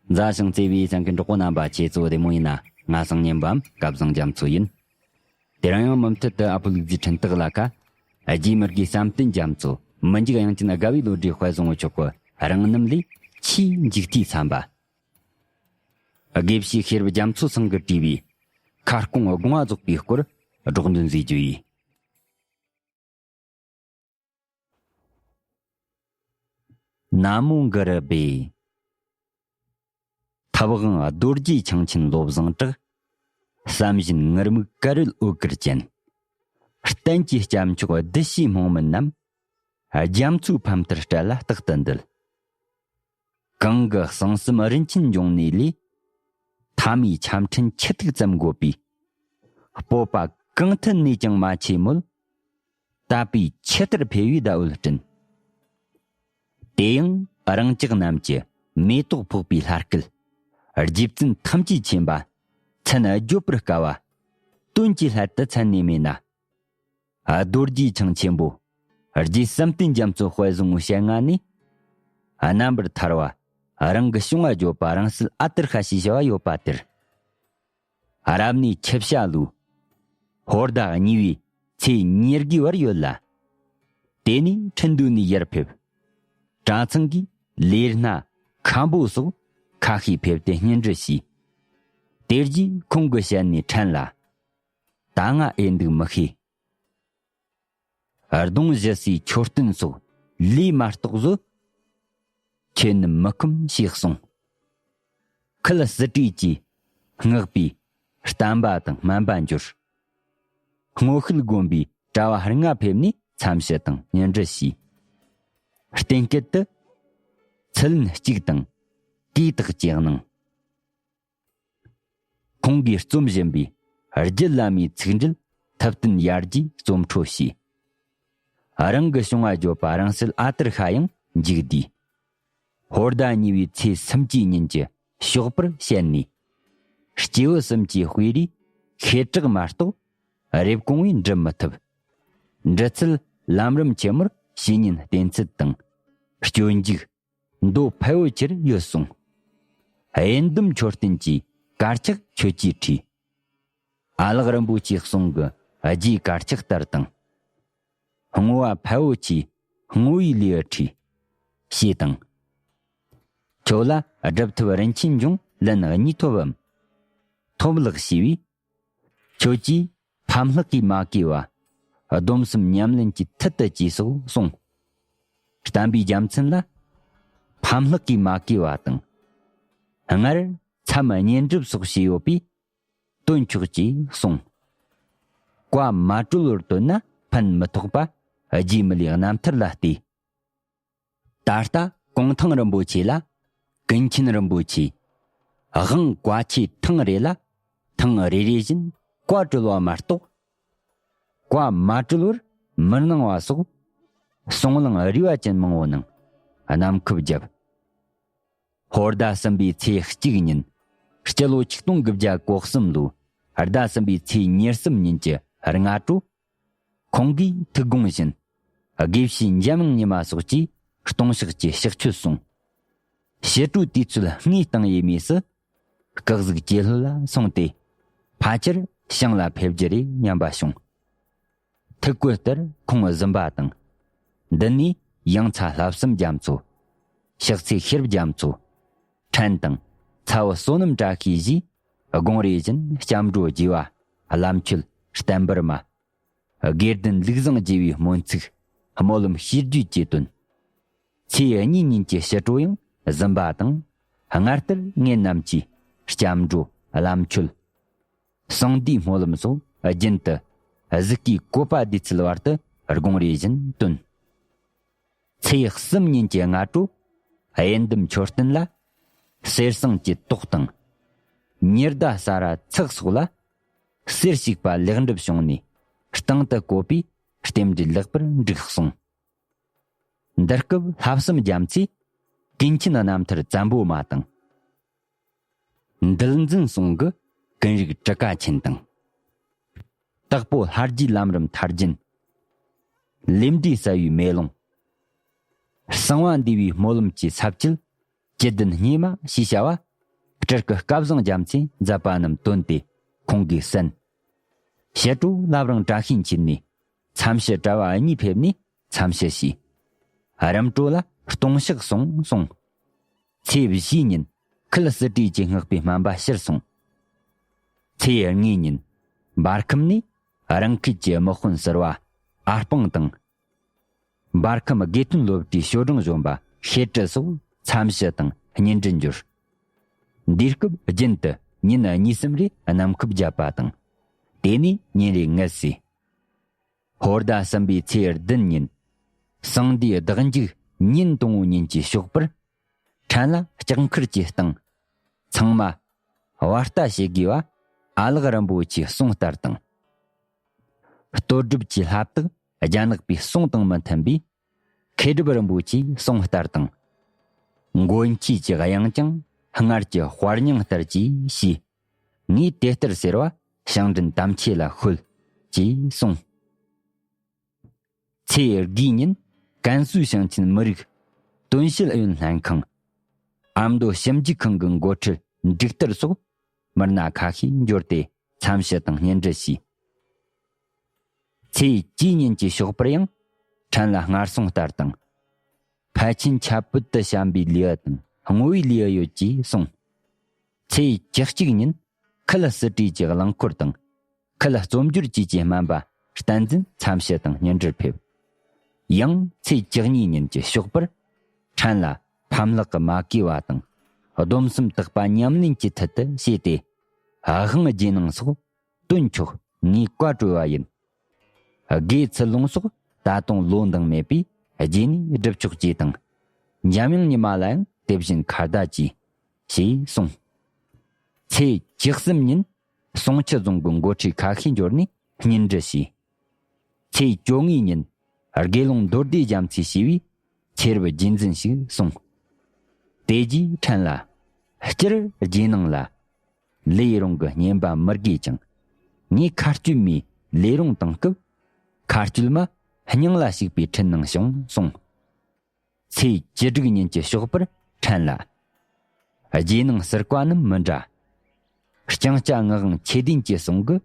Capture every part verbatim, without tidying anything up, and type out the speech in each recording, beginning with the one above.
མཛའ་ཞིང་བརྩེ་བའི་གསན་མཁན་གྲོགས་པོ་རྣམ་པ། ཁྱེད་ཚོ་བདེ་མོ་ཡིན་ན། ང་སང་ཉིན་པའམ་སྐལ་བཟང་རྒྱ་མཚོ་ཡིན། དེ་རིང་ཡང་མུ་མཐུད་དུ་ཨ་ཕོ་ལུག་རྫིའི་འཕྲིན་སྟེགས་ལ་ཁ། རྒྱའི་མི་དགེ་བསམ་གཏན་རྒྱ་མཚོ་མི་འཇིགས་དབྱངས་ཅན་དགའ་བའི་ལོ་རྒྱུས་དཔལ་བཟང་པོ་མཆོག་གི་རང་རྣམ་ལས་ཆེས་མཇུག་མཐའི་མཚན་པ། དགེ་བཤེས་ཤེས་རབ་རྒྱ་མཚོ་ཚང་གིས་བྲིས་པའི་ཁ་སྐོང་དགོངས་པ་རྫོགས་པའི་སྐོར་སྒྲོག་འདོན་མཛད་རྒྱུ་ཡིན། ན་མོ་གུ་རུ་བྷེ། ཐུབ་དབང་རྡོ་རྗེ་འཆང་ཆེན་བློ་བཟང་གྲགས། བསམ་བཞིན་ངུར་སྨྲིག་དཀར་ཡོལ་འོད་དཀར་ཅན། བསྟན་གྱི་སྐྱབས་མཆོག་གདུལ་བྱའི་སྨོན་མི་རྣམས། རྒྱ་མཚོའི་ཕ་མཐར་སྐྲད་ལ་རྟག་ཏུ་འདུད། གང་གི་གསང་གསུམ་རིན་ཆེན་འབྱུང་གནས་ལས། ཐ་མའི་ཆམ་ཕྲན་ཆུ་ཐིགས་ཙམ་བགོས་པའི། སྤོབས་པ་གང་ཐད་ནས་ཀྱང་མ་ཆེ་མོད། དད་པའི་ཆུ་གཏེར་འཕེལ་བའི་ཟླ་འོད་སྤྲིན། དེ་ཡང་རང་ཅག་རྣམས་ཀྱི་མེ་ཏོག་ཕོག་པའི་ལྷ་སྐལ། རྗེ་བཙུན་ཐམས་ཅད་མཁྱེན་པ། མཚན་བརྗོད་པར་དཀའ་བ། དོན་གྱི་སླད་དུ་མཚན་ནས་སྨྲས་ན། རྡོ་རྗེ་འཆང་ཆེན་པོ། རྗེ་བསམ་གཏན་རྒྱ་མཚོ་དཔལ་བཟང་པོའི་ཞལ་སྔ་ནས། རྣམ་པར་ཐར་བ། རང་གི་བྱུང་བ་བརྗོད་པ་རང་གསལ་ཨ་ཏི་ཤ་ཞེས་བྱ་བ་ཡོད་པ་དེར། རབ་གནས་ཆུ་བྱ་ལོའི་ཧོར་ཟླ་གཉིས་པའི་ཚེས་ཉེར་དགུའི་བར་ཡོད་ལ། དེ་ནས་ཁྲིན་ཏུའུ་ནས་ཡར་ཕེབས། གྲྭ་ཚང་གིས་ལས་སྣ་མཁན་པོ་སོགས་ཁ་ཤས་ཕེབས་ཏེ་སྙན་འདྲི་བྱས། དེ་རྗེས་ཁོང་གི་ཞལ་ནས་ཕྲན་ལ། ད་ང་ཨེ་འདུག་མི་ཤེས། གདུང་བཞི་སའི་མཆོད་རྟེན་སོགས་ལས་མ་གཏོགས་བཟོ། ཁྱེད་ནི་མི་ཁོམ་ཞེས་གསུངས། ཁུལ་སྲིད་གྲོས་ཀྱིས་མངགས་པའི་བསྟན་པ་དང་སྨན་པ་འབྱོར། སྔོ་ཤུལ་དགོན་པའི་གྲྭ་བ་ལྔ་ཕེབས་ནས་འཚམས་ཞུ་དང་སྙན་འདྲི་བྱས། གཏན་སྐད་དུ་ཚུལ་ལན་གཅིག་དང་གུས་དག་ཅེས་གནང་། ཁོང་གིས་རྩོམ་བཞིན་པའི་རྒྱུད་བླ་མའི་ཚིག་འགྲེལ་ཐུབ་བསྟན་ཡར་རྒྱས་རྩོམ་འཕྲོ་བྱས། རང་གི་བྱུང་བ་བརྗོད་པ་རང་གསལ་ཨ་ཏི་ཤ་ཡང་མཇུག་བསྡུས། ཧོར་ཟླ་གཉིས་པའི་ཚེས་སུམ་ཅུའི་ཉིན་གྱི་ཞོགས་པར་བཤད་ནས། སྐྱེས་བུ་གསུམ་གྱི་དཔེ་རིས་ཤེལ་བྲག་མ་གཏོགས་རེབ་གོང་བས་འབྲི་མི་ཐུབ། འབྲི་ཚུལ་ལམ་རིམ་ཆེན་མོར་བཤེས་གཉེན་བསྟེན་ཚུལ་དང་། སྤྱོད་འཇུག་མདོ་ཕལ་བོ་ཆེར་ཡོད་གསུངས། དབྱེན་བསྡུམ་མཆོད་རྟེན་གྱི་དཀར་ཆག་ཁྱོད་ཀྱིས་བྲིས། ཨ་ལགས་རིན་པོ་ཆེའི་གསུང་གི་རྒྱའི་དཀར་ཆག་ལྟར་དང་། བསྔོ་བ་ཕལ་བོ་ཆེའི་བསྔོ་བའི་ལེའུ་བྲིས། ཞེས་དང་། ཁྱོད་ལ་སྒྲུབ་ཐབས་རིན་ཆེན་འབྱུང་ལན་གཉིས་ཐོབ་བམ། ཐོབ་ལགས་ཞེས་པས། ཁྱོད་ཀྱིས་ཕམ་ལྷག་གིས་མ་གོས་པ། སྡོམ་གསུམ་ཉམས་ལེན་གྱི་མཐུ་དུ་ཅེས་སོགས་གསུངས། བསྟན་པའི་རྒྱལ་མཚན་ལ། ཕམ་ལྷག་གིས་མ་གོས་པ་དང་། སྔར་མཚམས་བསྙེན་སྒྲུབ་སོགས་བྱས་ཡོད་པས། དོན་ཆོག་ཅེས་གསུངས། བཀའ་མ་གྲོལ་བར་བཏོན་ན་ཕན་མི་ཐོགས་པ། རྗེ་མི་ལའི་རྣམ་ཐར་ལ་ལྟོས། ད་ལྟ་གུང་ཐང་རིན་པོ་ཆེ་ལ། ཀུན་མཁྱེན་རིན་པོ་ཆེ། དབང་བཀའ་ཆོས་ཐེངས་རེ་ལ། ཐེངས་རེ་རེ་བཞིན་བཀའ་གྲོལ་བ་མ་གཏོགས། བཀའ་མ་གྲོལ་བར་མི་སྣང་བ་སོགས། གསུང་གླེང་རུས་པ་ཅན་མང་བོ་ནང་རྣམ་ཁུབ་བརྒྱབ། ཧོར་ཟླ་གསུམ་པའི་ཚེས་གཅིག་ཉིན། སྤྱི་ལོ་ཆིག་སྟོང་དགུ་བརྒྱ་གོ་གསུམ་ལོའི་ཟླ་གསུམ་པའི་ཚེས་ཉེར་གསུམ་ཉིན་གྱི་སྔ་དྲོ། ཁོང་གིས་ཐུགས་དགོངས་བཞིན། དགེ་བཤེས་འཇམ་དབྱངས་ཉི་མ་སོགས་ཀྱིས་སྟོང་ཕྱག་གི་ཕྱག་མཆོད་གསུངས། ཕྱི་དྲོའི་དུས་ཚོད་ལྔའི་སྟེང་ཡས་མས་སུ། སྐུ་གཟུགས་ཇེ་ལྷོད་ལ་སོང་སྟེ། ཕལ་ཆེར་ཞིང་ལ་ཕེབས་རྒྱུ་རེད་སྙམ་པ་བྱུང་། ཐུགས་བཀོད་ལྟར་ཁོང་གཟིམ་པ་དང་། མདུན་ནས་ཡང་ཚ་བསླབ་གསུམ་རྒྱ་མཚོ། ཕྱག་འཚལ་ཤེས་རབ་རྒྱ་མཚོ། ཕྲན་དང་ཚ་བོ་བསོད་ནམས་བཀྲ་ཤིས་བཞིས་དགོངས་རེ་བཞིན་སྐྱབས་འགྲོ་རྒྱས་པ་བླ་མཆོད་བསྟན་འབར་མ། དགེ་ལྡན་ལུགས་བཟང་རྒྱས་པའི་སྨོན་ཚིག་སྨོན་ལམ་ཞུ་རྒྱུ་བཅས་བཏོན། ཚེས་གཉིས་ཉིན་གྱི་ཕྱི་དྲོ་ཡང་གཟིམ་པ་དང་། སྔར་ལྟར་ངེད་རྣམས་ཀྱིས་སྐྱབས་འགྲོ་བླ་མཆོད། གསང་འདུས་སྨོན་ལམ་སོགས་རྒྱུན་དུ་གཟིགས་ཀྱི་བཀོད་པ་འདི་ཚུལ་བར་དུ་དགོངས་རེ་བཞིན་བཏོན། ཚེས་གསུམ་ཉིན་གྱི་སྔ་དྲོ། དབྱེན་བསྡུམ་མཆོད་རྟེན་ལ། གསེར་ཟངས་ཀྱི་ཏོག་དང་། ཉི་ཟླ་ས་ར་ཚགས་སོགས་ལ། གསེར་ཞིག་པ་ལེགས་འགྲུབ་བྱུང་ནས། སྟེང་དུ་བཀོད་པའི་རྟེན་འབྲེལ་ལེགས་པར་འགྲིག་གསུངས། འདི་སྐབས་ལྷ་བསམ་རྒྱ་མཚོས་ཀུན་མཁྱེན་རྣམ་ཐར་བཙན་པོ་མ་དང་། འདུལ་འཛིན་ཟུང་གི་ཀུན་རིག་གྲུ་ཁ་ཆེན་དང་། དྭགས་པོ་ལྷ་རྗེའི་ལམ་རིམ་མཐར་རྒྱན། ལས་འབྲས་གསལ་བའི་མེ་ལོང་། གསང་བ་འདུས་པའི་སྨོན་ལམ་གྱི་ས་བཅད་བཅུད་ལྡན་སྙེ་མ་ཞེས་བྱ་བ་ སྤྲུལ་སྐུ་སྐལ་བཟང་རྒྱལ་མཚན་མཛད་པ་རྣམས་བཏོན་ཏེ་ཁོང་གིས་གསན། ཞི་ཁྲོ་བླ་བྲང་བཀྲ་ཤིས་འཁྱིལ་ནས་མཚམས་ཞུ་གྲྭ་བ་གཉིས་ཕེབས་ནས་མཚམས་ཞུ་བྱས། རིམ་གྲོ་ལ་ལྟུང་བཤགས་སོང་གསུངས། ཚེས་བཞིའི་ཉིན་ཁུལ་སི་ཏྲིའི་ཀྱི་སྔགས་པའི་སྨན་པ་ཕྱིར་སོང་། ཚེས་ལྔའི་ཉིན་འབར་ཁམས་ནས་རང་ཁུལ་གྱི་དམག་དཔོན་ཟུར་པ་ཨ་སྤང་དང་། འབར་ཁམས་དགེ་ཐོན་སློབ་གྲྭའི་ཞོ་སྦྲང་གཞོན་པ་ཤེ་ཀྲི་སོགས་མཚམས་ཞུ་དང་གཉེན་སྒྲིག་འབྱོར། འདིའི་སྐབས་རྒྱུན་དུ་ཉིན་གཉིས་གསུམ་རེ་གནམ་ཁབ་བརྒྱབ་པ་དང་། དེ་ནས་ཉིན་རེ་ངལ་གསོས། ཧོར་ཟླ་གསུམ་པའི་ཚེས་བདུན་ཉིན། སང་ཟླའི་ཟླ་མཇུག་ཉིན་དང་པོའི་ཉིན་གྱི་ཞོགས་པར། ཕྲན་ལ་ལྕགས་མཁར་གྱི་སྟེང་། ཚང་མ་བར་ལྟ་བྱེད་དགོས་པ་ཨ་ལགས་རིན་པོ་ཆེའི་གསུང་ལྟར་དང་། བསྟོད་སྒྲུབ་ཀྱི་ལྷ་བཏགས་རྒྱ་ནག་པའི་གསུང་དང་མི་མཐུན་པས། མཁས་གྲུབ་རིན་པོ་ཆེའི་གསུང་ལྟར་དང་། མགོན་ཁྱེད་ཀྱི་དབྱངས་ཀྱང་སྔར་གྱི་དཔལ་སྙིང་ལྟར་གྱིས་ཞེས། ངས་དེ་ལྟར་ཟེར་བ་ཞིང་བྲན་དམ་ཆོས་ལ་ཤོད་ཅེས་གསུངས། ཚེས་དགུའི་ཉིན་ཀན་སུའུ་ཞིང་ཆེན་མི་རིགས་དོན་བྱེད་ཨུ་ཡོན་ལྷན་ཁང་། ཨ་མདོ་ཞིབ་འཇུག་ཁང་གི་འགོ་ཁྲིད་འབྲུག་ལྟར་སོགས་མི་སྣ་ཁ་ཤས་འབྱོར་ཏེ་མཚམས་ཞུ་དང་གཉེན་སྒྲིག་བྱས། ཚེས་བཅུའི་ཉིན་གྱི་ཞོགས་པར་ཡང་ཕྲན་ལ་སྔར་སོང་ལྟར་དང་། ཕལ་ཆེན་ཁྱད་པར་དུ་བྱམས་པའི་ལེའུ་དང་བསྔོ་བའི་ལེའུ་ཡོད་ཅེས་གསུངས། ཚེས་བཅུ་གཅིག་ཉིན་ཁུལ་སི་ཏྲིའི་ཀྱི་རླངས་འཁོར་དང་། ཁུལ་རྩོམ་སྦྱོར་བཅས་ཀྱི་སྨན་པ་བསྟན་འཛིན་མཚམས་ཞུ་དང་གཉེན་སྒྲིག་ཕེབས། ཡང་ཚེས་བཅུ་གཉིས་ཉིན་གྱི་ཞོགས་པར་ཕྲན་ལ་ཕམ་ལག་གི་མ་གོས་པ་དང་སྡོམ་གསུམ་དག་པ་ཉམས་ལེན་གྱི་མཐུ་དུ་བྱས་ཏེ། དབང་རྗེས་གནང་སོགས་དོན་མཆོག་ངས་བཀའ་གྲོལ་བ་ཡིན། དགེ་ཚུལ་སློང་སོགས་ད་དུང་ལོ་འདང་མེད་པས་རྗེས་ནས་སྒྲུབ་ཆོག་ཅེས་དང་། འཇམ་དབྱངས་ཉི་མ་ལ་ཡང་དེ་བཞིན་ཁ་བརྡ་གྱིས་ཞེས་གསུངས། ཚེས་བཅུ་གསུམ་ཉིན་གསུང་ཆུ་རྫོང་གི་འགོ་ཁྲིད་ཁ་ཤས་འབྱོར་ནས་གཉེན་སྒྲིག་བྱས། ཚེས་བཅོ་ལྔའི་ཉིན་དགེ་སློང་མདོ་སྡེ་རྒྱ་མཚོས་བྱས་པའི་ཚེ་རབས་རྗེས་འཛིན་ཞིག་གསུངས། དེ་རྗེས་ཕྲན་ལ། སྤྱིར་རྗེས་གནང་ལ། ལས་རུང་གི་བསྙེན་པ་མི་དགོས་ཀྱང་། ངས་མཁའ་སྤྱོད་མའི་ལས་རུང་དང་སྐབས། མཁའ་སྤྱོད་མ་སྙིང་ལ་ཞུགས་པའི་འཕྲིན་གནང་བྱུང་གསུངས། ཚེས་བཅུ་དྲུག་ཉིན་གྱི་ཞོགས་པར་ཕྲན་ལ། རྗེས་གནང་ཟུར་བཀའ་རྣམས་མི་འདྲ། ལྕང་སྐྱ་ངག་དབང་ཆོས་ལྡན་གྱི་གསུང་གི་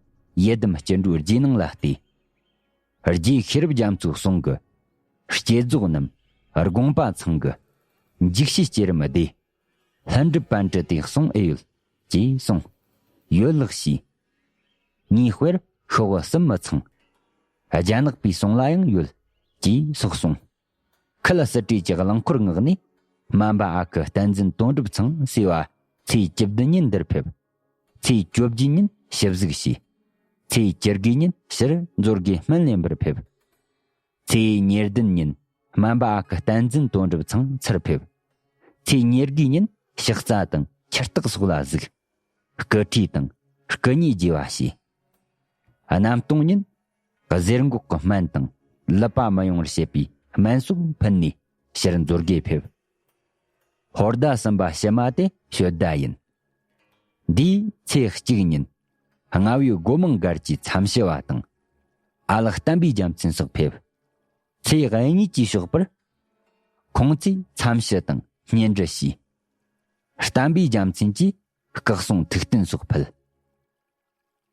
ཡི་དམ་སྐྱེ་འགྲོའི་རྗེས་གནང་ལ་བལྟས། རྗེ་ཤེས་རབ་རྒྱ་མཚོའི་གསུང་གི་བསྐྱེད་རྫོགས་རྣམས་དགོངས་པ་ཚང་གི་འཇིགས་བྱེད་བསྐྱེད་རིམ་བདེ། ལྷུན་གྲུབ་པཎ་གྲུབ་དེ་གསུང་ཨེ་ཡོད་ཅེས་གསུངས། ཡོད་ལགས་ཞེས། ངའི་དཔེར་ཤོག་བུ་གསུམ་མི་ཚང་། རྒྱ་ནག་པའི་གསུང་ལ་ཡང་ཡོད་ཅེས་སོགས་གསུངས། ཁུལ་སི་ཏྲིའི་ཀྱི་རླངས་འཁོར་མངགས་ནས་སྨན་པ་ཨ་ཁུ་བསྟན་འཛིན་དོན་གྲུབ་ཚང་ཟེར་བ་ཚེས་བཅུ་བདུན་ཉིན་འདིར་ཕེབས། ཚེས་བཅོ་བརྒྱད་ཉིན་ཞིབ་གཟིགས་བྱས། ཚེས་བཅུ་དགུ་ཉིན་ཕྱིར་མཛོད་དགེ་སྨན་ལེན་པར་ཕེབས། ཚེས་ཉེར་བདུན་ཉིན་སྨན་པ་ཨ་ཁུ་བསྟན་འཛིན་དོན་གྲུབ་ཚང་ཚུར་ཕེབས། ཚེས་ཉེར་དགུའི་ཉིན་ཕྱག་རྩ་དང་ཁྱི་སྟག་སོགས་ལ་གཟིགས། སྐུ་ཁྲུས་དང་སྐུ་མཉེ་རྒྱས་པ་བྱས། གནམ་སྟོང་ཉིན་གཟེར་འགོག་གི་སྨན་དང་ལུད་པ་མི་ཡོང་བར་བྱེད་པའི་སྨན་སོགས་ཕུལ་ནས་ཕྱིར་མཛོད་དགེ་ཕེབས། ཧོར་ཟླ་གསུམ་པ་ཕྱི་མ་དེ་ཞོལ་ཟླ་ཡིན། འདིའི་ཚེས་གཅིག་ཉིན་རྔ་བའི་སྒོ་མང་སྒར་གྱི་མཚམས་ཞུ་བ་དང་། ཨ་ལགས་བསྟན་པའི་རྒྱལ་མཚན་སོགས་ཕེབས། ཚེས་གཉིས་ཀྱི་ཞོགས་པར་ཁོང་ཚོས་མཚམས་ཞུ་དང་གཉེན་སྒྲིག་བྱས། བསྟན་པའི་རྒྱལ་མཚན་གྱིས་སྐུ་གསུང་ཐུགས་རྟེན་སོགས་ཕུལ།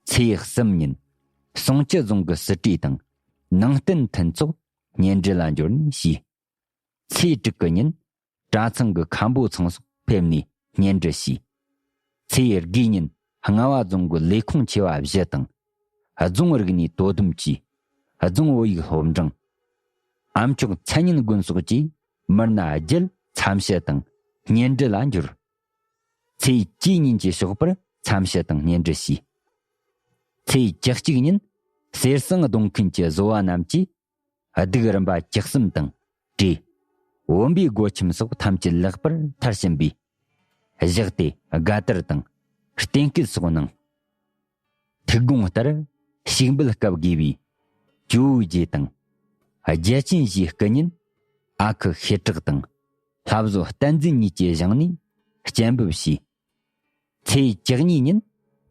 ཚེས་གསུམ་ཉིན་གསུང་ཆུ་རྫོང་གི་སི་ཏྲིའི་དང་ནང་བསྟན་མཐུན་ཚོགས་གཉེན་སྒྲིག་ལ་འབྱོར་ནས་བྱས། ཚེས་དྲུག་གི་ཉིན་གྲྭ་ཚང་གི་མཁན་པོ་ཚང་སོགས་ཕེབས་ནས་གཉེན་སྒྲིག་བྱས། ཚེས་དགུའི་ཉིན་རྔ་བ་རྫོང་གི་ལས་ཁུངས་ཆེ་བ་བཞི་དང་། རྫོང་རིག་གནས་དོ་དམ་ཅུས། རྫོང་བོད་ཡིག་སློབ་འབྲིང་། ཨ་མཆོག་མཚན་སྙན་དགོན་སོགས་ཀྱི་མི་སྣ་བརྒྱད་མཚམས་ཞུ་དང་གཉེན་སྒྲིག་ལ་འབྱོར། ཚེས་བཅུའི་ཉིན་གྱི་ཞོགས་པར་མཚམས་ཞུ་དང་གཉེན་སྒྲིག་བྱས། ཚེས་བཅུ་གཅིག་ཉིན་གསེར་ཟངས་རྡུང་མཁན་གྱི་བཟོ་བ་རྣམས་ཀྱིས་གདུགས་རིམ་པ་བཅུ་གསུམ་དང་བྲེ། བུམ་པའི་སྒོ་ཁྱམས་སོགས་ཐམས་ཅད་ལེགས་པར་མཐར་ཕྱིན་པས། བཞག་སྟེ་དགའ་དར་དང་རྟེན་སྐུད་སོགས་གནང་། ཐུགས་དགོངས་ལྟར་ཞུགས་འབུལ་སྐབས་དགོས་པའི་ཇོ་བོའི་རྗེས་དང་། རྒྱལ་ཆེན་བཞིའི་སྐུ་བརྙན་ཨ་ཁུ་ཤེལ་བྲག་དང་ལྷ་བཟོ་བསྟན་འཛིན་གཉིས་ཀྱི་ཞིང་ནས་སྤྱན་འབུལ་བྱས། ཚེས་བཅུ་གཉིས་ཉིན་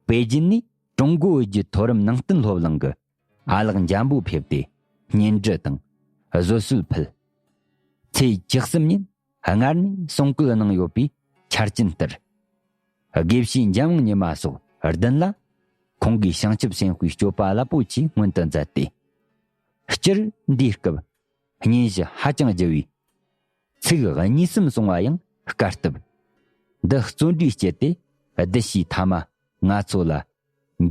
པེ་ཅིན་ནས་ཀྲུང་གོ་བོད་བརྒྱུད་མཐོ་རིམ་ནང་བསྟན་སློབ་གླིང་གི་ཨ་ལགས་འཇམ་པོ་ཕེབས་ཏེ་གཉེན་སྒྲིག་དང་བཟོད་གསོལ་ཕུལ། ཚེས་བཅུ་གསུམ་ཉིན་སྔར་ནས་གསུང་བཀོད་གནང་ཡོད་པའི་ཆ་རྐྱེན་ལྟར། དགེ་བཤེས་འཇམ་དབྱངས་ཉི་མ་སོགས་བདུན་ལ་ཁོང་གིས་བྱང་ཆུབ་སེམས་དཔའི་སྤྱོད་པ་རླབས་པོ་ཆེ་མངོན་དུ་མཛད་དེ། སྤྱིར་འདིའི་སྐབས་སྙན་ཞུ་ཧ་ཅང་རྒྱུ་བས། ཚིག་གཉིས་གསུམ་གསུང་བ་ཡང་དཀའ་སྟབས། འདི་བརྩོན་འགྲུས་སྐྱེད་དེ་བདུད་བཞིའི་ཐ་མ་ང་ཚོ་ལ་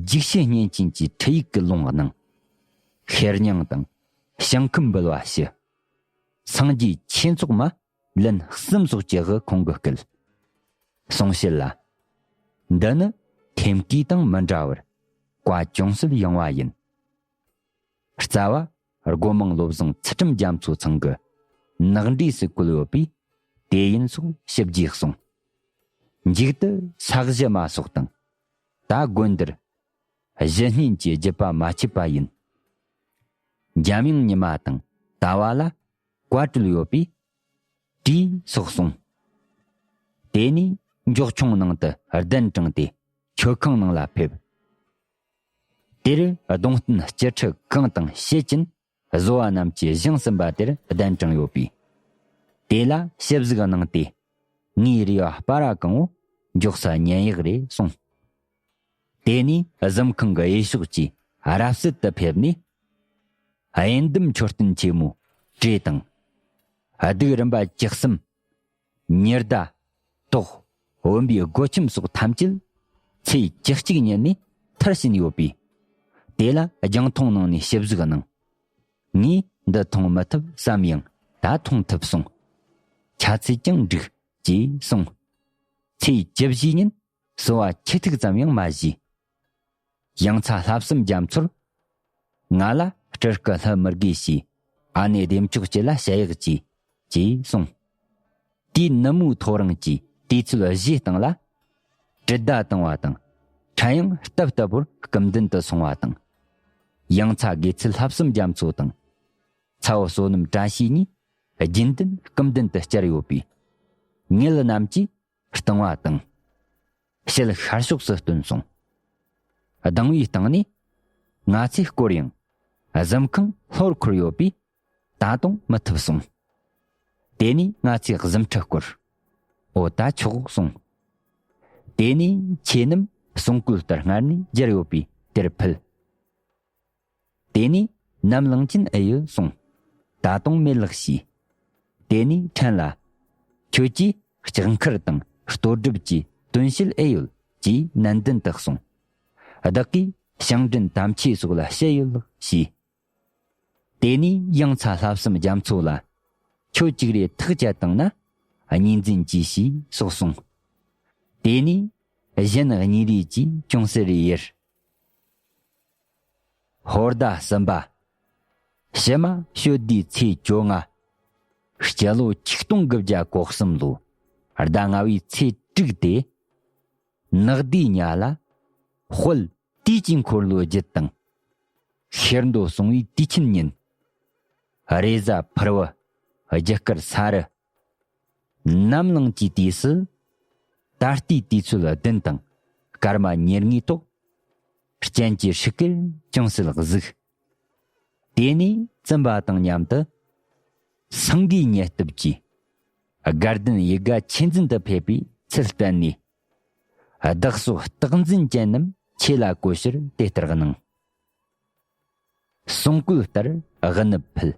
འཇིགས་བྱེད་བརྙན་ཆེན་གྱི་འཕྲིན་ཡིག་གི་ལུང་གནང་། ཤེར་སྙིང་དང་ཞིང་ཁམས་འབུལ་བ་ཞུ། སངས་རྒྱས་ཆོས་ཚོགས་མ་ལན་གསུམ་སོགས་ཀྱི་དབུ་ཁོང་གིས་བསྐུལ། གསུང་བཤད་ལ། འདི་ནི་ཐེམ་སྐས་དང་མི་འདྲ་བར་བཀའ་ཅུང་ཟད་ཡང་བ་ཡིན། རྩ་བ་སྒོ་མང་བློ་བཟང་ཚུལ་ཁྲིམས་རྒྱ་མཚོ་ཚང་གི་ནག་འབྲས་སུ་བཀོད་ཡོད་པས་དེ་ཡིན་སོགས་ཞིབ་རྒྱས་གསུངས། མཇུག་ཏུ་ས་གཞི་མ་སོགས་དང་། ད་དགོན་འདིར་གཞི་བརྙན་གྱི་བརྒྱུད་པ་མ་ཆད་པ་ཡིན། འཇམ་དབྱངས་ཉི་མ་དང་ཟླ་བ་ལ་བཀའ་གྲོལ་ཡོད་པས་བྲིས་སོགས་གསུངས། དེ་ནས་མགྱོགས་ཆུང་ནང་དུ་གདན་དྲངས་ཏེ་མཆོད་ཁང་ནང་ལ་ཕེབས། དེར་གདུང་རྟེན་སྤྱི་ཁྲི་གང་དང་ཕྱེད་ཅན་བཟོ་བ་རྣམས་ཀྱིས་བཞེངས་ཟིན་པ་དེར་གདན་དྲངས་ཡོད་པས། དེ་ལ་ཞིབ་གཟིགས་གནང་སྟེ། ངའི་རེ་བ་སྤར་བ་གང་བོ་མགྱོགས་ས་ཉན་ཡག་རེད་གསུངས། དེ་ནས་གཟིམ་ཁང་གི་གཡས་ཕྱོགས་ཀྱི་རབ་གསལ་དུ་ཕེབས་ནས། དབྱེན་བསྡུམ་མཆོད་རྟེན་ཆེན་མོའི་གྲས་དང་། གདུགས་རིམ་པ་བཅུ་གསུམ། ཉི་ཟླ། ཏོག་བུམ་པའི་སྒོ་ཁྱིམ་སོགས་ཐམས་ཅད་ཚེས་བཅུ་གཅིག་ཉིན་ནས་མཐར་ཕྱིན་ཡོད་པས། དེ་ལ་རྒྱང་མཐོང་ནང་ནས་ཞིབ་གཟིགས་གནང་། ངས་འདི་མཐོང་མི་ཐུབ་བསམ་ཡང་ད་མཐོང་ཐུབ་སོང་། ཆ་ཚད་ཀྱང་འགྲིག་ཅེས་གསུངས། ཚེས་བཅུ་བཞིའི་ཉིན་གསོལ་བ་ཁྱི་ཐུག་ཙམ་ཡང་མ་བཞེས། ཡང་ཚ་བསླབ་གསུམ་རྒྱ་མཚོར། ང་ལ་སྤྲུལ་སྐུ་སླུ་མི་དགོས་ཞེས་ཨ་ནེ་བདེ་མཆོག་སྐྱིད་ལ་བཤད་ཡག་གྱིས་ཅེས་གསུངས། དེའི་ནུབ་མོའི་ཐོ་རངས་ཀྱི་དུས་ཚོད་བཞིའི་སྟེང་ལ། དྲི་ཟླ་དྭངས་བ་དང་ཕྲན་ཡང་སྟབས་སྟབས་པོར་སྐུ་མདུན་དུ་སོང་བ་དང་། ཡང་ཚ་དགེ་ཚུལ་བསླབ་གསུམ་རྒྱ་མཚོ་དང་། ཚ་བོ་བསོད་ནམས་བཀྲ་ཤིས་གཉིས་རྒྱུན་ལྡན་སྐུ་མདུན་དུ་བཅར་ཡོད་པས། ངེད་རྣམས་ཀྱིས་བཏང་བ་དང་། ཞལ་ཤར་ཕྱོགས་སུ་སྟོན་སོང་། ལྡང་བའི་སྟེང་ནས་ང་ཚོས་བསྐོར་ཡང་གཟིམ་ཁང་ལྷོར་འཁོར་ཡོད་པས་ད་དུང་མི་ཐུབ་གསུངས། དེ་ནས་ང་ཚོས་གཟིམ་ཁྲི་བསྐོར། འོ་ད་ཆོག་གསུངས། དེ་ནས་ཁྱེད་རྣམས་སྲུང་སྐུལ་ལྟར་སྔར་ནས་མཇལ་ཡོད་པས་དེར་ཕུལ། དེ་ནས་ནམ་ལངས་ཀྱིན་ཨེ་ཡོད་གསུངས། ད་དུང་མེད་ལགས་ཞེས། དེ་ནས་ཕྲན་ལ། ཁྱོད་ཀྱིས་ལྕགས་མཁར་དང་རྟོད་སྒྲུབ་ཀྱི་དོན་བྱེད་ཨེ་ཡོད་ཅེས་ནན་ཏན་དུ་གསུངས། བདག་གིས་ཞིང་བྲན་དམ་ཆོས་སོགས་ལ་བཤད་ཡོད་ལགས་ཞེས། དེ་ནས་ཡང་ཚ་བསླབ་གསུམ་རྒྱ་མཚོ་ལ། ཁྱོད་གཅིག་རེ་ཐག་བཅད་བཏང་ན་གཉིས་འཛིན་གྱིས་ཞེས་སོགས་གསུངས། དེ་ནས་གཞན་གཉིས་རེ་གྱིས་ཅུང་ཟད་རེ་ཡེར། ཧོར་ཟླ་གསུམ་པ། ཕྱི་མ་ཞོལ་ཟླའི་ཚེས་བཅོ་ལྔ། སྤྱི་ལོ་ཆིག་སྟོང་དགུ་བརྒྱ་གོ་གསུམ་ལོའི་ཟླ་ལྔ་བའི་ཚེས་དྲུག་སྟེ། ནག་ཟླའི་ཉ་ལ། དཔལ་དུས་ཀྱི་འཁོར་ལོའི་རྒྱུད་དང་། ཤེར་མདོ་གསུང་བའི་དུས་ཆེན་ཉིན། རེས་གཟའ་ཕུར་བུ། རྒྱུ་སྐར་ས་རུ། ནམ་ལངས་ཀྱི་དུས་སུ། ད་ལྟའི་དུས་ཚོད་བདུན་དང་སྐར་མ་ཉེར་ལྔའི་ཐོག་རྐྱེན་གྱི་ཧྲིག་གེར་ཅུང་ཟད་གཟིགས། དེ་ནས་བཙུན་པ་དང་མཉམ་དུ། སེང་གེའི་ཉེ་སྟབས་ཀྱིས། དགའ་ལྡན་ཡིད་དགའ་ཆོས་འཛིན་དུ་ཕེབས་པའི་ཚུལ་བསྟན་ནས། བདག་སོགས་རྟག་འཛིན་ཅན་རྣམས་ཆོས་ལ་གོ་ཕྱིར་དེ་ལྟར་གནང་། གསུང་བཀོད་ལྟར་དབུ་ནུབ་ཕུལ།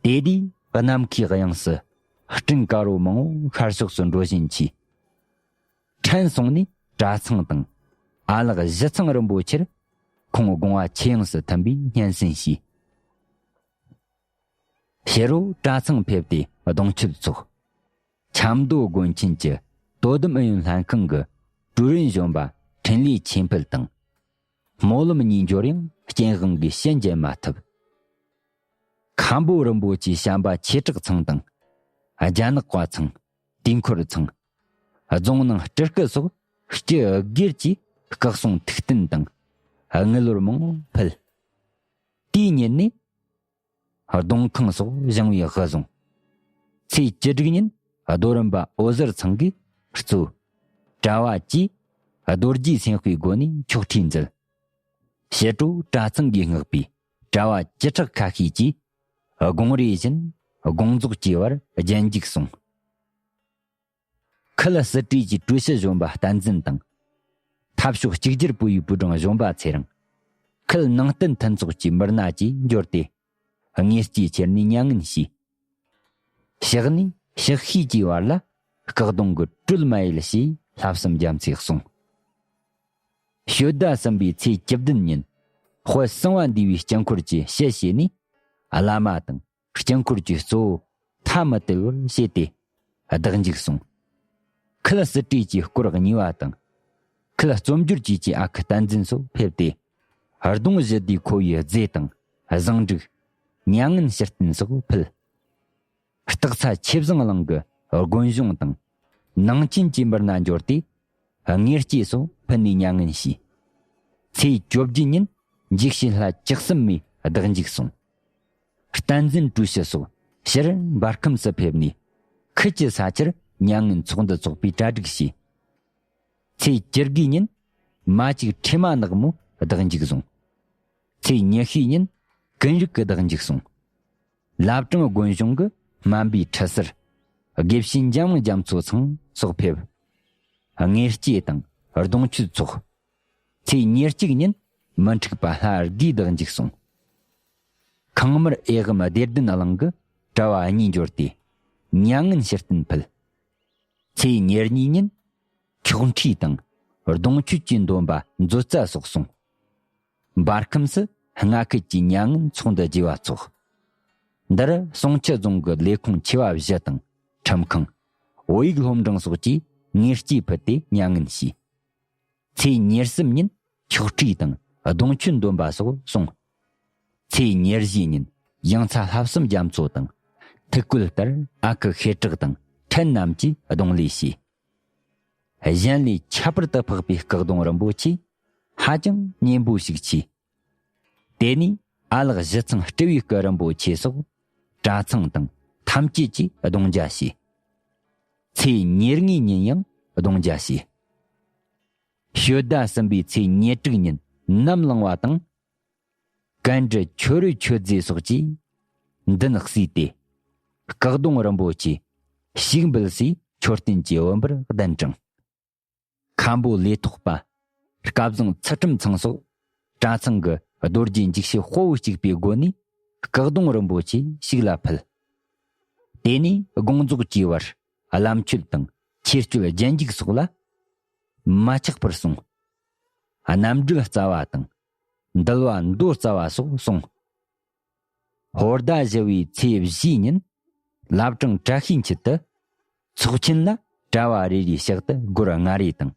དེ་དུས་ནམ་མཁའི་དབྱིངས་སུ་སྤྲིན་དཀར་པོ་མང་པོ་ཤར་ཕྱོགས་སུ་འགྲོ་བཞིན་མཆིས། ཕྲན་སོང་ནས་གྲྭ་ཚང་དང་ཨ་ལགས་གཞི་ཚང་རིན་པོ་ཆེར་ཁོང་དགོངས་པ་ཆེ་ཡངས་སུ་མཐུན་པའི་སྙན་སེང་ཞུས། ཕྱི་དྲོ་གྲྭ་ཚང་ཕེབས་ཏེ་གདུང་མཆོད་ཚོགས། ཆབ་མདོ་དགོན་ཆེན་གྱི་དོ་དམ་ཨུ་ཡོན་ལྷན་ཁང་གི་ཀྲུའུ་རིན་གཞོན་པ་འཕྲིན་ལས་ཆོས་འཕེལ་དང་། སྨོན་ལམ་གཉིས་འབྱོར་ཡང་རྐྱེན་དབང་གིས་ཕྱི་མཇལ་མ་ཐུབ། མཁན་པོ་རིན་པོ་ཆེའི་བྱམས་པ་ཆོས་གྲགས་ཚང་དང་། རྒྱ་ནག་པ་ཚང་། དུས་འཁོར་ཚང་། རྫོང་ནང་སྤྲུལ་སྐུ་སོགས་སྤྱི་སྒེར་གྱི་སྐུ་གསུང་ཐུགས་རྟེན་དང་དངུལ་ལོར་མང་པོ་ཕུལ། དེའི་ཉིན་ནས་གདུང་ཁང་སོགས་བཞེངས་པའི་དབུ་བཟུང་། ཚེས་བཅུ་དྲུག་ཉིན་རྡོ་རིན་པ་འོད་ཟེར་ཚང་གིས་གཙོས་གྲྭ་བ་བཅས་རྡོ་རྗེ་སེམས་དཔའི་སྒོ་ནས་ཆོག་ཁྲིད་མཛད། ཕྱི་དྲོ་གྲྭ་ཚང་གིས་མངགས་པའི་གྲྭ་བ་བཅུ་ཕྲག་ཁ་ཤས་ཀྱིས་དགོང་རེ་བཞིན་དགོངས་རྫོགས་ཀྱི་བར་རྒྱན་འཇུག་གསུངས། ཁུལ་སྲིད་གྲོས་ཀྱི་ཀྲུའུ་ཞི་གཞོན་པ་བསྟན་འཛིན་དང་། འཐབ་ཕྱོགས་གཅིག་གྱུར་པུའུ་ཡི་པུའུ་ཀྲང་གཞོན་པ་ཚེ་རིང་། ཁུལ་ནང་བསྟན་མཐུན་ཚོགས་ཀྱི་མི་སྣ་བཅས་འབྱོར་ཏེ། དངོས་སྐྱེས་ཁྱེར་ནས་མྱ་ངན་བྱས། ཕྱག་ནས་ཕྱག་ཤུལ་གྱི་བར་ལ་སྐུ་གདུང་གི་སྲོལ་མ་ཡལ་ཞེས་བསླབ་གསུམ་རྒྱ་མཚོས་གསུངས། ཞོལ་ཟླ་གསུམ་པའི་ཚེས་བཅུ་བདུན་ཉིན། དཔལ་གསང་བ་འདུས་པའི་དཀྱིལ་འཁོར་གྱི་ཞལ་ཕྱེ་ནས། བླ་མ་དང་དཀྱིལ་འཁོར་གྱི་གཙོ་བོ་ཐ་མི་དད་པར་བྱས་ཏེ། བདག་འཇུག་གསུངས། ཁུལ་སྲིད་གྲོས་ཀྱི་སྐོར་གཉིས་པ་དང་། ཁུལ་རྩོམ་སྦྱོར་བཅས་ཀྱི་ཨ་ཁུ་བསྟན་འཛིན་སོགས་ཕེབས་ཏེ། གདུང་བཞི་སྡེ་ཁོ་བོའི་རྫས་དང་བཟང་དྲུག། མྱ་ངན་ཕྱིར་བསྟན་སོགས་ཕུལ། སྟག་ཚ་ཆོས་བཟང་གླིང་གི་དགོན་གཞུང་དང་། ནང་ཆེན་གྱི་མི་སྣ་འབྱོར་ཏེ། དངོས་སྐྱེས་སོགས་ཕུལ་ནས་མྱ་ངན་བྱས། ཚེས་བཅོ་བརྒྱད་ཉིན་འཇིགས་བྱེད་ལྷ་བཅུ་གསུམ་མའི་བདག་འཇུག་གསུངས། བསྟན་འཛིན་ཀྲུའུ་ཞི་སོགས་ཕྱིར་འབར་ཁམས་སུ་ཕེབས་ནས། ཁུལ་གྱི་ས་ཆར་མྱ་ངན་ཚོགས་འདུ་འཚོགས་པའི་གྲ་སྒྲིག་བྱས། ཚེས་བཅུ་དགུའི་ཉིན། མ་གཅིག་ཁྲི་མ་ནག་མོའི་བདག་འཇུག་བཟུང་། ཚེས་ཉི་ཤུའི་ཉིན། ཀུན་རིག་གི་བདག་འཇུག་སོང་། བླ་བྲང་དགོན་གཞུང་གི་སྨན་པའི་ཁྲི་ཟུར། དགེ་བཤེས་འཇམ་དབྱངས་རྒྱ་མཚོ་ཚང་སོགས་ཕེབས། དངོས་སྐྱེས་དང་གདུང་མཆོད་ཚོགས། ཚེས་ཉེར་གཅིག་ཉིན། མི་འཁྲུགས་པ་ལྷ་དགུའི་བདག་འཇུག་སོང་། ཁང་དམར་ཨེ་ཝཾ་བདེ་ལྡན་གླིང་གི་གྲྭ་བ་གཉིས་འབྱོར་ཏེ། མྱ་ངན་ཕྱིར་བསྟན་ཕུལ། ཚེས་ཉེར་གཉིས་ཉིན། ཁྱོག་ཁྲིས་དང་གདུང་མཆོད་ཀྱི་འདོན་པ་མཛོད་རྩ་སོགས་གསུངས། འབར་ཁམས་སུ་སྔ་ཁུལ་གྱི་མྱ་ངན་ཚོགས་འདུ་རྒྱས་པ་འཚོགས། འདིར་ཟུང་ཆུ་རྫོང་གི་ལས་ཁུངས་ཆེ་བ་བཞི་དང་ཁྲིམས་ཁང་། བོད་ཡིག་སློབ་འབྲིང་སོགས་ཀྱིས་དངོས་སྐྱེས་ཕུལ་ཏེ་མྱ་ངན་བྱས། ཚེས་ཉེར་གསུམ་ཉིན་ཁྱོག་ཁྲིས་དང་གདུང་མཆོད་འདོན་པ་སོགས་གསུངས། ཚེས་ཉེར་བཞི་ཉིན་ཡང་ཚ་ལྷ་བསམ་རྒྱ་མཚོ་དང་ཐུགས་བསྐུལ་ལྟར་ཨ་ཁུ་ཤེས་གྲགས་དང་ཕྲན་རྣམས་ཀྱིས་གདུང་ལས་བྱས། གཞན་ལས་ཁྱད་པར་དུ་འཕགས་པའི་སྐུ་གདུང་རིན་པོ་ཆེ་ཧ་ཅང་སྙན་པོ་ཞིག་མཆིས། དེ་ནས་ཨ་ལགས་གཞི་ཚང་སྤྲུལ་བའི་སྐུ་རིན་པོ་ཆེ་སོགས་གྲྭ་ཚང་དང་ཐམས་ཅད་ཀྱིས་གདུང་རྒྱ་བྱས། ཚེས་ཉེར་ལྔའི་ཉིན་ཡང་གདུང་རྒྱ་བྱས། ཞོལ་ཟླ་གསུམ་པའི་ཚེས་ཉེར་དྲུག་ཉིན་ནམ་ལངས་པ་དང་། ཀན་ཌི་ཆོ་རི་ཆོས་རྫས་སོགས་ཀྱིས་མདུན་བསུས་ཏེ། སྐུ་གདུང་རིན་པོ་ཆེ་ཞིག་འབུལ་སའི་མཆོད་རྟེན་གྱི་བུམ་པར་གདན་དྲངས། མཁན་པོ་ལས་ཐོག་པ། སྐལ་བཟང་ཚུལ་ཁྲིམས་ཚང་སོགས་གྲྭ་ཚང་གི་རྡོ་རྗེ་འཇིགས་བྱེད་དཔའ་བོ་གཅིག་པའི་སྒོ་ནས་སྐུ་གདུང་རིན་པོ་ཆེ་ཞིག་ལ་ཕུལ། དེ་ནས་དགོངས་རྫོགས་ཀྱི་བར་བླ་མཆོད་དང་ཆོས་སྤྱོད་རྒྱན་འཇུག་སོགས་ལ་མ་ཆག་པར་གསུངས། རྣམ་འགྲེལ་རྩ་བ་དང་འདུལ་བ་མདོ་རྩ་བ་སོགས་གསུངས། ཧོར་ཟླ་བཞི་བའི་ཚེས་བཞིའི་ཉིན། བླ་བྲང་བཀྲ་ཤིས་འཁྱིལ་དུ། ཚོགས་ཆེན་ལ་གྲྭ་བ་རེ་རེའི་ཕྱག་ཏུ་སྒོར་ལྔ་རེ་དང་།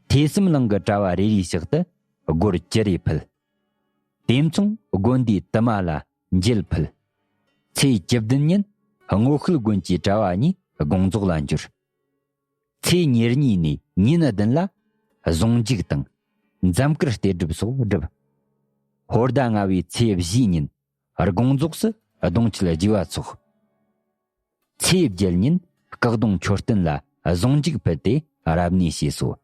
ཐོས་བསམ་གླིང་གི་གྲྭ་བ་རེ་རེའི་ཕྱག་ཏུ་སྒོར་བཅུ་རེ་ཕུལ། དེ་མཚུངས་དགོན་སྡེའི་དུ་མ་ལ་འགྱེད་ཕུལ། ཚེས་བཅུ་བདུན་ཉིན་སྔོ་ཤུལ་དགོན་གྱི་གྲྭ་བ་གཉིས་དགོངས་རྫོགས་ལ་འབྱོར། ཚེས་ཉེར་གཉིས་ནས་ཉིན་བདུན་ལ་གཟུངས་འཇུག་དང་འཛོམས་དཀར་གཏད་སྒྲུབ་སོགས་བསྒྲུབས། ཧོར་ཟླ་ལྔ་བའི་ཚེས་བཞིའི་ཉིན་དགོངས་རྫོགས་སུ་གདུང་མཆོད་རྒྱས་པ་འཚོགས། ཚེས་བརྒྱད་ཉིན་སྐུ་གདུང་མཆོད་རྟེན་ལ་གཟུངས་འཇུག་ཕུལ་ཏེ་རབ་གནས་བྱས་སོ།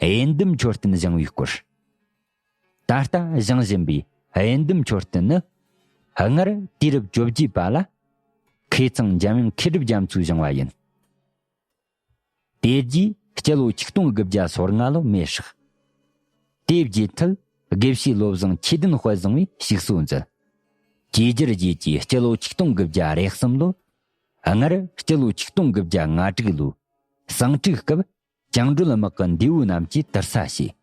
དབྱེན་ཟླུམ་མཆོད་རྟེན་བཞེངས་པའི་སྐོར། ད་ལྟ་བཞེངས་བཞིན་པའི་དབྱེན་ཟླུམ་མཆོད་རྟེན་ནི། སྔར་དུས་རབས་བཅོ་བརྒྱད་པ་ལ། མཁས་ཚང་འཇམ་དབྱངས་མཁས་གྲུབ་རྒྱ་མཚོས་བཞེངས་པ་ཡིན། དེ་རྗེས་སྤྱི་ལོ་ཆིག་སྟོང་དགུ་བརྒྱ་སོ་ལྔ་ལོ་མེ་སྲེག། དེའི་རྗེས་མཐུད་དགེ་བཤེས་བློ་བཟང་ཆོས་ལྡན་དཔལ་བཟང་བས་ཞིག་གསོ་མཛད། བཅོས་བསྒྱུར་རྗེས་ཀྱི་སྤྱི་ལོ་ཆིག་སྟོང་དགུ་བརྒྱ་རེ་གསུམ་ལོ། སྔར་སྤྱི་ལོ་ཆིག་སྟོང་དགུ་བརྒྱ་ང་དྲུག་ལོ། ཟིང་འཁྲུག་སྐབས་བཅིངས་འགྲོལ་དམག་གི་འདས་པོ་རྣམས་ཀྱིས་དུར་ས་བྱས།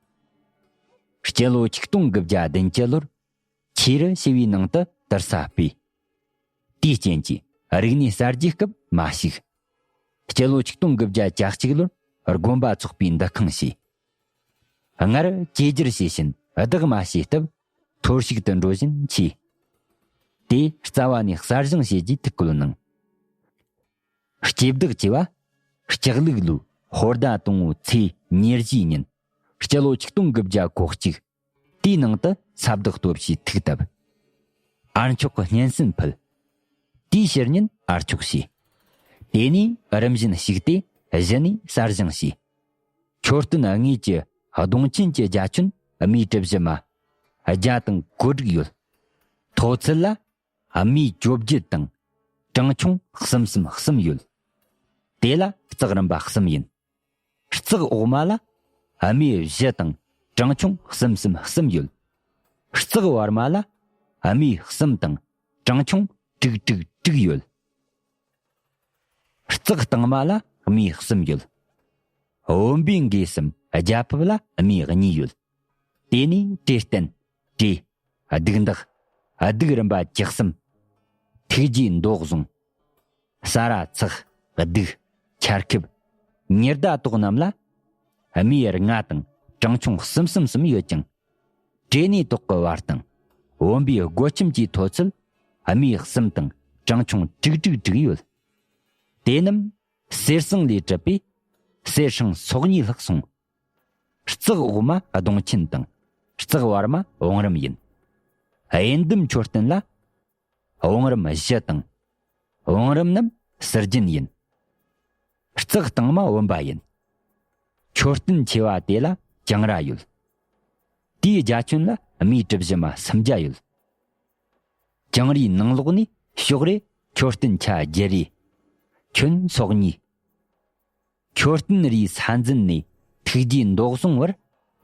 སྤྱི་ལོ་ཆིག་སྟོང་དགུ་བརྒྱ་བདུན་ཅུ་ལོར། ཆོས་རུ་ཞི་བའི་ནང་དུ་དུར་ས་སྤོས། དེའི་རྐྱེན་གྱིས་རིག་གནས་གསར་བརྗེའི་སྐབས་མ་ཞུགས། སྤྱི་ལོ་ཆིག་སྟོང་དགུ་བརྒྱ་གྱ་གཅིག་ལོར་དགོན་པ་ཚོགས་པའི་འདུ་ཁང་བྱས། སྔར་བཅོས་བསྒྱུར་བྱས་ཕྱིན་བདག་མ་བྱས་སྟབས་འཐོར་ཞིག་ཏུ་འགྲོ་བཞིན་མཆིས། དེ་རྩ་བ་ནས་གསར་བཞེངས་བྱེད་རྒྱུའི་ཐུགས་བསྐུལ་གནང་། སྐྱེས་བདག་ཅེས་པ། ལྕགས་ལུག་ལོའི་ཧོར་ཟླ་དང་པོའི་ཚེས་ཉེར་བཞིའི་ཉིན། སྤྱི་ལོ་ཆིག་སྟོང་དགུ་བརྒྱ་གོ་གཅིག། དེའི་ནང་དུ་ས་བདག་སྟོབས་ཀྱིས་ཐུགས་བཏབ། ཨ་མཆོག་གི་སྙན་སེན་ཕུལ། དེའི་ཕྱི་ཉིན་ཨ་མཆོག་བྱས། དེ་ནས་རིམ་བཞིན་ཞུགས་ཏེ་གཞི་ནས་གསར་བཞེངས་བྱས། མཆོད་རྟེན་དངོས་ཀྱི་གདུང་ཆེན་གྱི་རྒྱ་ཁྱོན་སྨི་གྲུ་བཞི་མ། རྒྱ་དང་གོ་དྲུག་ཡོད། མཐོ་ཚད་ལ་སྨི་བཅོ་བརྒྱད་དང་གྲངས་ཆུང་གསུམ་གསུམ་གསུམ་ཡོད། དེ་ལ་རྩེག་རིམ་པ་གསུམ་ཡིན། རྩེག་འོག་མ་ལ་རྨོས་བཞི་དང་གྲངས་ཆུང་གསུམ་གསུམ་གསུམ་ཡོད། རྩེག་བར་མ་ལ་རྨོས་གསུམ་དང་གྲངས་ཆུང་དྲུག་དྲུག་དྲུག་ཡོད། རྩེག་སྟེང་མ་ལ་རྨོས་གསུམ་ཡོད། བུམ་པའི་འགོས་སམ་རྒྱ་ཕིབས་ལ་རྨོས་གཉིས་ཡོད། དེ་ནས་བྲེ་བསྟན། བྲེ། གདུགས་འདག་གདུགས་རིམ་པ་བཅུ་གསུམ། ཐུགས་རྗེའི་མདོ་བཟུང་། ས་ར་ཚེག་གདུགས། ཆར་ཁེབས། ཉི་ཟླ་དོག་རྣམས་ལ་རྨོས་ལྔ་དང་གྲངས་ཆུང་གསུམ་གསུམ་གསུམ་ཡོད་ཅིང་། བྲེ་ནས་དོག་གི་བར་དང་། བུམ་པའི་སྒོ་ཁྱིམ་གྱི་མཐོ་ཚད་རྨོས་གསུམ་དང་གྲངས་ཆུང་དྲུག་དྲུག་དྲུག་ཡོད། དེ་རྣམས་གསེར་ཟངས་ལས་གྲུབ་པས་གསེར་སྲང་སོ་གཉིས་ལྷག་སོང་། རྩེག་འོག་མ་གདོང་ཆེན་དང་རྩེག་བར་མ་བང་རིམ་ཡིན། དབྱེན་ལྡན་མཆོད་རྟེན་ལ་བང་རིམ་བཞི་དང་། བང་རིམ་རྣམས་ཟུར་རྒྱན་ཡིན། རྩེག་སྟེང་མ་བུམ་པ་ཡིན། མཆོད་རྟེན་ཆེ་བ་དེ་ལ་གྱང་ར་ཡོད། དེའི་རྒྱ་ཁྱོན་ལ་རྨོས་གྲུ་བཞི་མ་སུམ་བརྒྱ་ཡོད། གྱང་རིའི་ནང་ལོགས་ནས་ཕྱོགས་རེ་མཆོད་རྟེན་ཆ་བརྒྱད་རེ། ཁྱོན་སོ་གཉིས། མཆོད་རྟེན་རིའི་ས་འཛིན་ནས་ཐུགས་རྗེའི་མདོ་བཟུང་བར་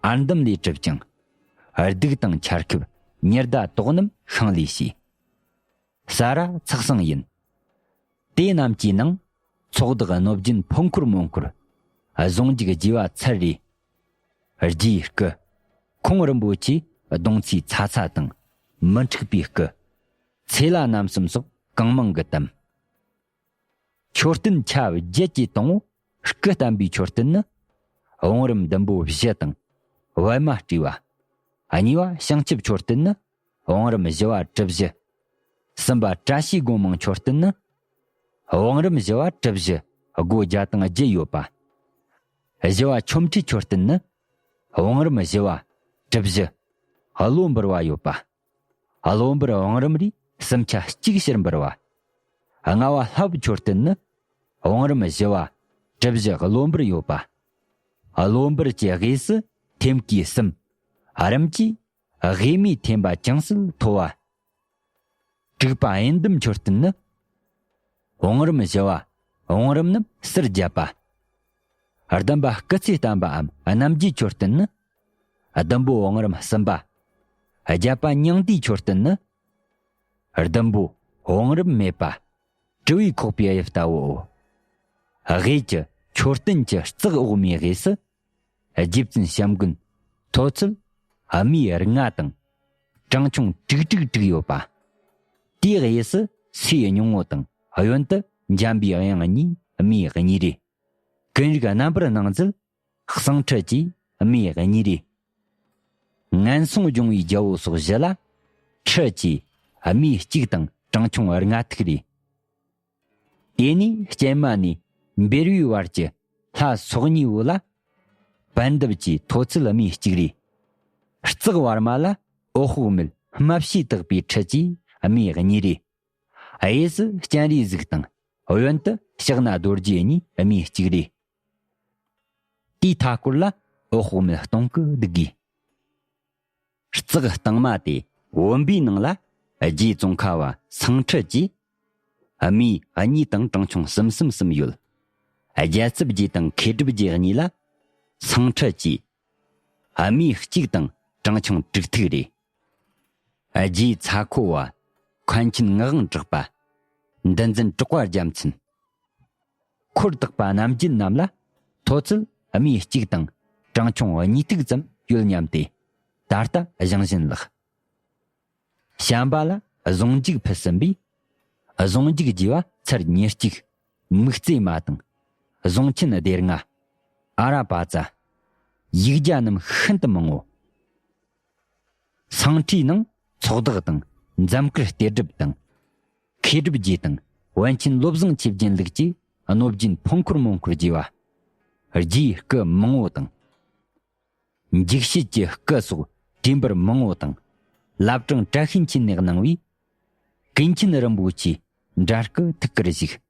ཨར་འདམ་ལས་གྲུབ་ཅིང་། གདུགས་དང་ཆར་ཁེབས། ཉི་ཟླ་དོག་རྣམས་ཤིང་ལས་བྱས། ས་ར་ཚེག་ཟངས་ཡིན། དེ་རྣམས་ཀྱི་ནང་ཚོགས་བདག་གནོད་སྦྱིན་ཕུང་འཁོར་མོ་འཁོར། གཟུངས་འཇུག་རྒྱས་པ་ཚར་རེ། རྗེའི་སྐུ། ཁོང་རིན་པོ་ཆེ་གདོང་ཚིགས་ཚ་ཚ་དང་མི་འཁྲུགས་པའི་སྐུ། ཚེ་ལྷ་རྣམ་གསུམ་སོགས་གང་མང་གི་དམ། མཆོད་རྟེན་ཆ་བརྒྱད་ཀྱི་དང་པོ་སྐུ་བལྟམས་པའི་མཆོད་རྟེན་ནི། བང་རིམ་ཟླུམ་པོ་བཞི་དང་པད་མ་སྤྲས་པ། གཉིས་པ་བྱང་ཆུབ་མཆོད་རྟེན་ནི། བང་རིམ་བཞི་པ་གྲུ་བཞི། གསུམ་པ་བཀྲ་ཤིས་སྒོ་མང་མཆོད་རྟེན་ནི། བང་རིམ་བཞི་པ་གྲུ་བཞི་སྒོ་བརྒྱ་དང་བརྒྱད་ཡོད་པ། བཞི་པ་ཆོ་འཕྲུལ་མཆོད་རྟེན་ནི། བང་རིམ་བཞི་པ་གྲུ་བཞི་གློ་འབུར་བ་ཡོད་པ། གློ་འབུར་བང་རིམ་རིས་སུམ་ཆ་གཅིག་ཕྱིར་འབུར་བ། ལྔ་པ་ལྷ་བུ་མཆོད་རྟེན་ནི། བང་རིམ་བཞི་པ་གྲུ་བཞི་གློ་འབུར་ཡོད་པ། གློ་འབུར་གྱི་དབུས་སུ་ཐེམ་སྐས་གསུམ། རིམ་གྱིས་དབུས་མའི་ཐེམ་པ་ཅུང་ཟད་མཐོ་བ། དྲུག་པ་དབྱེན་ལྡན་མཆོད་རྟེན་ནི། བང་རིམ་བཞི་པ། བང་རིམ་རྣམས་ཟུར་བརྒྱབ་པ། ཟླུམ་པ་སྐུ་ཚེ་བརྟན་པའམ་རྣམ་རྒྱལ་མཆོད་རྟེན་ནི། ཟླུམ་པོ་བང་རིམ་གསུམ་པ། བརྒྱད་པ་མྱང་འདས་མཆོད་རྟེན་ནི། ཟླུམ་པོ་བང་རིམ་མེད་པ། དྲིལ་བུས་ཁོག་པའི་དབྱིབས་ལྟ་བུའོ། དབུས་ཀྱི་མཆོད་རྟེན་གྱི་རྩེག་འོག་མའི་དབུས་སུ། རྗེ་བཙུན་བྱམས་མགོན་མཐོ་ཚད་རྨོས་ལྔ་དང་། གྲངས་ཆུང་དྲུག་དྲུག་དྲུག་ཡོད་པ། དེའི་དབུས་སུ་སའི་སྙིང་པོ་དང་གཡོན་དུ་འཇམ་པའི་དབྱངས་གཉིས་རྨོས་གཉིས་རེ། ཀུན་རིག་རྣམ་པར་སྣང་མཛད་གསང་ཁྲི་བཅས་རྨོས་གཉིས་རེ། ངན་སོང་སྦྱོང་བའི་རྒྱལ་པོ་སོགས་བཞི་ལ་ཁྲི་བཅས་རྨོས་གཅིག་དང་གྲངས་ཆུང་ལྔ་ཐིག་རེ། དེ་ནས་སྤྱན་མ་ནས་བཻ་རོའི་བར་གྱི་ལྷ་སོ་གཉིས་པོ་ལ། པད་འདབ་ཀྱི་མཐོ་ཚད་རྨོས་གཅིག་རེ། རྩེག་བར་མ་ལ་འོད་དཔག་མེད་སྨྲ་ཤེས་དག་པའི་ཁྲི་བཅས་རྨོས་གཉིས་རེ། གཡས་སུ་སྤྱན་རས་གཟིགས་དང་གཡོན་དུ་ཕྱག་ན་རྡོ་རྗེ་གཉིས་རྨོས་གཅིག་རེ། དེའི་མཐའ་སྐོར་ལ་འོད་དཔག་མེད་སྟོང་གི་གདུགས་ཀྱིས། རྩེག་སྟེང་མ་དེ་བུམ་པའི་ནང་ལ་རྗེ་ཙོང་ཁ་པ་སེང་ཁྲི་བཅས་རྨོས་གཉིས་དང་གྲངས་ཆུང་གསུམ་གསུམ་གསུམ་ཡོད། རྒྱལ་ཚབ་རྗེ་དང་མཁས་གྲུབ་རྗེ་གཉིས་ལ་སེང་ཁྲི་བཅས་རྨོས་གཅིག་དང་གྲངས་ཆུང་དྲུག་ཐིག་རེ། རྗེ་ཚ་ཁོ་པ། མཁན་ཆེན་ངག་དབང་གྲགས་པ། འདུལ་འཛིན་གྲགས་པ་རྒྱལ་མཚན། འཁོར་དག་པ་རྣམ་རྒྱལ་རྣམས་ལ་མཐོ་ཚད་རྨོས་གཅིག་དང་གྲངས་ཆུང་གཉིས་ཐིག་ཙམ་ཡོད་སྙམ་སྟེ། ད་ལྟ་གཞུང་བཞིན་ལགས། བྱམས་པ་ལ་གཟུངས་འཇུག་ཕུལ་ཟིན་པས། གཟུངས་འཇུག་རྒྱས་པ་ཚར་ཉེར་གཅིག། མིག་རྩེ་མ་དང་། གཟུངས་ཆེན་སྡེ་ལྔ། ཨ་ར་པ་ཙ། ཡིག་བརྒྱ་རྣམས་ཤིན་ཏུ་མང་ངོ་། སེང་ཁྲིའི་ནང་ཚོགས་བདག་དང་འཇམ་དཀར་གཏེར་སྒྲུབ་དང་། མཁས་གྲུབ་རྗེ་དང་པཎ་ཆེན་བློ་བཟང་ཆོས་རྒྱན་ལུགས་ཀྱི་གནོད་སྦྱིན་ཕུང་འཁོར་མོ་འཁོར་རྒྱས་པ། རྗེའི་སྐུ་མང་པོ་དང་། འཇིགས་བྱེད་ཀྱི་སྐུ་སོགས་བྲིས་འབུར་མང་པོ་དང་། བླ་བྲང་བཀྲ་ཤིས་འཁྱིལ་ནས་གནང་བའི་ཀུན་མཁྱེན་རིན་པོ་ཆེའི་འདྲ་སྐུ་ཐུགས་ཀར་བཞུགས།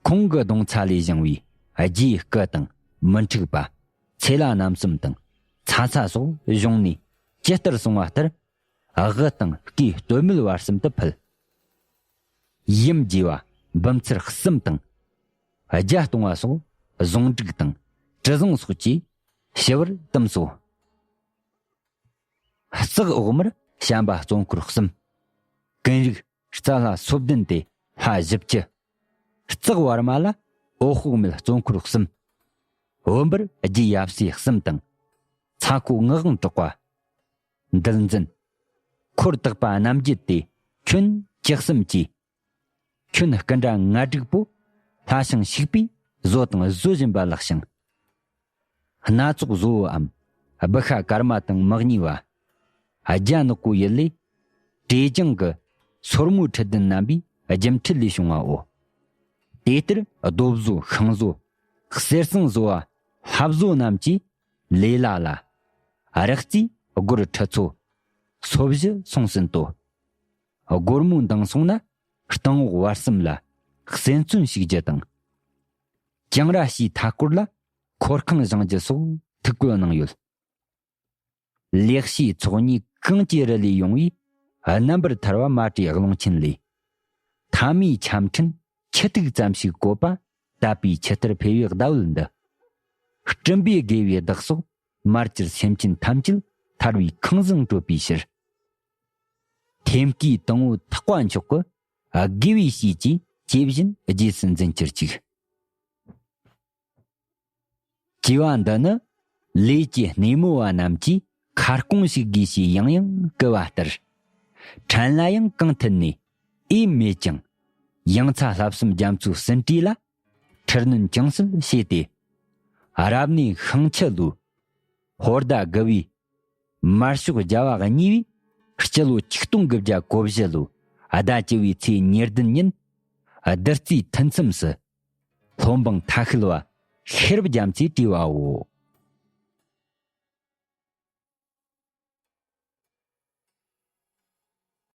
ཁོང་གི་གདུང་ཚ་ལས་བཞེངས་པའི་རྗེའི་སྐུ་དང་མི་འཁྲུགས་པ། ཚེ་ལྷ་རྣམ་གསུམ་དང་ཚ་ཚ་སོགས་གཞུང་ནས་ཇི་ལྟར་གསུངས་པ་ལྟར། དབུ་དང་སྐེ་སྟོད་སྨད་བར་གསུམ་དུ་ཕུལ། ཡུམ་རྒྱས་པ་འབུམ་ཚར་གསུམ་དང་ རྒྱ་གཏོང་བ་སོགས་ཟུང་འབྲུག་དང་དྲི་བཟང་སོགས་ཀྱིས་ཞི་བར་བཏུམས་སོ། རྩེག་འོག་མར་བྱམས་པ་གཙོ་འཁོར་གསུམ། ཀུན་རིག་རྩ་ལྷ་སོ་བདུན་ཏེ་ལྷ་བཞི་བཅུ། རྩེག་བར་མ་ལ་འོད་དཔག་མེད་གཙོ་འཁོར་གསུམ། བུམ་པར་རྒྱུ་ཡབ་སྲས་གསུམ་དང་། ཚ་ཁོ་ངག་དབང་གྲགས་པ། འདུལ་འཛིན། འཁོར་དག་པ་རྣམ་བརྒྱད་དེ་ཁྱོན་བཅུ་གསུམ་གྱིས། ཁྱོན་སྐུ་འདྲ་ལྔ་དྲུག་པོ། ལྷ་ཞིང་ཞིག་པའི་བཟོ་དང་བཟོ་བཞིན་པ་ལགས་ཤིང་། སྣ་ཚོགས་བཟོ་བོའམ་བུ་ཤ་དཀར་མ་དང་མི་གཉིས་པ། རྒྱ་ནག་པོ་ཡུལ་ལས། བྲེ་རྒྱང་གི་སོར་མོའི་ཁྲི་བདུན་བསྣམས་པའི་རྒྱུ་འཕྲུལ་ལས་བྱུང་བའོ། དེ་ལྟར་རྡོ་བཟོ་ཤིང་བཟོ། གསེར་ཟངས་བཟོ་བ་ལྷ་བཟོ་རྣམས་ཀྱི་ལས་སླ་ལ། རག་རྩིས་སྒོར་ཁྲི་ཚོ་སོ་བཞི་སོང་ཟིན་ཏོ། སྒོར་མོ་འདང་སོང་ན་སྟེང་འོག་བར་གསུམ་ལ་གསེར་མཚོན་ཞིག་རྒྱུ་དང་། གྱང་ར་ཞིའི་མཐའ་སྐོར་ལ་འཁོར་ཁང་བཞེངས་རྒྱུ་སོགས་ཐུགས་བཀོད་གནང་ཡོད། ལེགས་བཤད་ཚོགས་གཉིས་གངས་ཀྱི་རི་ལས་ཡོང་བའི་རྣམ་པར་ཐར་བ་མ་བྲིས་ཀློང་ཆེན་ལས། ཐ་མའི་ཆམ་ཕྲན་ཆུ་ཐིགས་ཙམ་ཞིག་བཀོད་པ་དད་པའི་ཆུ་གཏེར་འཕེལ་བའི་ཟླ་འོད་འདི། སྲིན་པོའི་དགེ་བའི་བདག་སོགས་མར་གྱུར་སེམས་ཅན་ཐམས་ཅད་ཐར་བའི་ཁང་བཟང་བཀྲོལ་བའི་ཕྱིར། ཐེམ་སྐས་དང་པོ་ཐག་པ་མཆོག་གི་དགེ་བའི་བཤེས་ཀྱིས་ཇི་བཞིན་རྗེས་སུ་འཛིན་གྱུར་ཅིག། ཅེས་པ་འདི་ནི་ལས་ཀྱི་སྣེ་མོ་བ་རྣམས་ཀྱིས་ཁ་སྐོང་ཞིག་དགོས་ཞེས་ཡང་ཡང་བསྐུལ་བ་ལྟར། ཕྲན་ལ་ཡང་གང་ཐད་ནས་འོས་མེད་ཀྱང་། ཡང་ཚ་ལྷ་བསམ་རྒྱ་མཚོའི་ཟིན་བྲིས་ལ་ཁྲིར་གནོན་ཅུང་ཟད་བྱས་ཏེ། རབ་གནས་ཤིང་ཆུ་ལུ། ཧོར་ཟླ་དགུ་བའི་དམར་ཕྱོགས་རྒྱལ་བ་གཉིས་པའི་སྤྱི་ལོ་ཆིག་སྟོང་དགུ་བརྒྱ་གོ་བཞི་ལོའི་ཟླ་བཅུ་བའི་ཚེས་ཉེར་བདུན་ཉིན་བདུད་རྩིའི་ཐུན་མཚམས་སུ། སློབ་འབངས་ཐ་ཤལ་བ་ཤེས་རབ་རྒྱ་མཚོས་བྲིས་པའོ།